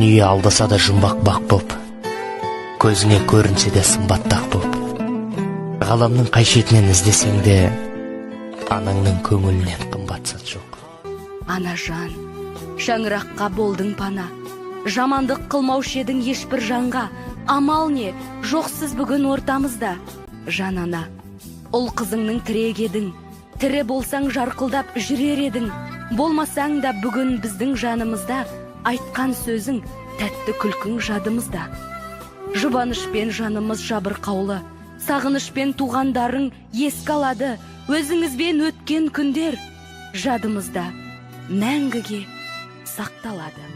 Дүние алдаса да жұмбақ бақ боп, көзіңе көрінсе де сымбатты ақ боп, ғаламның қай шетінен іздесең де, анаңның көңілінен қымбат зат жоқ. Анажан, шаңыраққа болдың пана, жамандық қылмаушы едің ешбір жанға. Амал не, жоқсыз бүгін ортамызда. Жан ана, ұл қызыңның тірегі едің, тірі болсаң жарқылдап жүрер едің. Болмасаң да бүгін біздің жанымызда, айтқан сөзің, тәтті күлкің жадымызда. Жұбанышпен жанымыз жабырқаулы, сағынышпен туғандарың еске алады. Өзіңізбен өткен күндер жадымызда мәңгіге сақталады.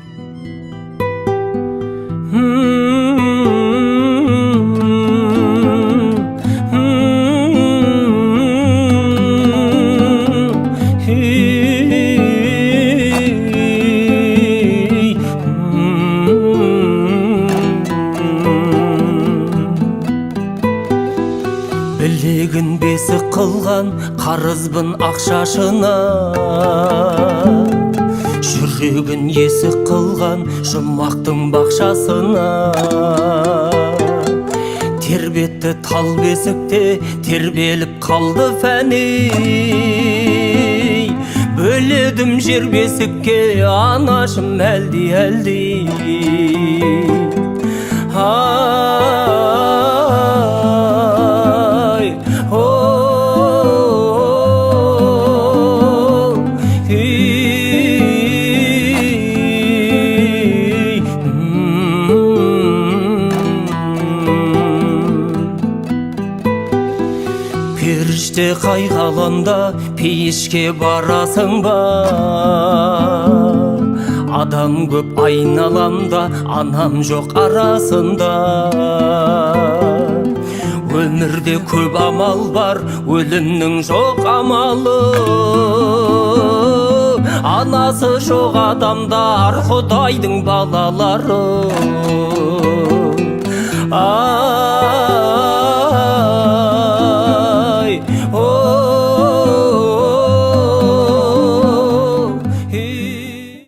Білегін бесік қылған қарызбын ақ шашына, жүрегін есік қылған жұмақтың бақшасына. Тербетті тал бесікте тербеліп қалды фәни, бөледім жер бесікке анашым әлди әлди. Ай, о, ей, Періште қай ғаламда, пейішке барасың ба? Адам көп айналамда, анам жоқ арасында. Өмірде көп амал бар, өлімнің жоқ амалы. Анасы жоқ адамдар құдайдың балалары. Ай.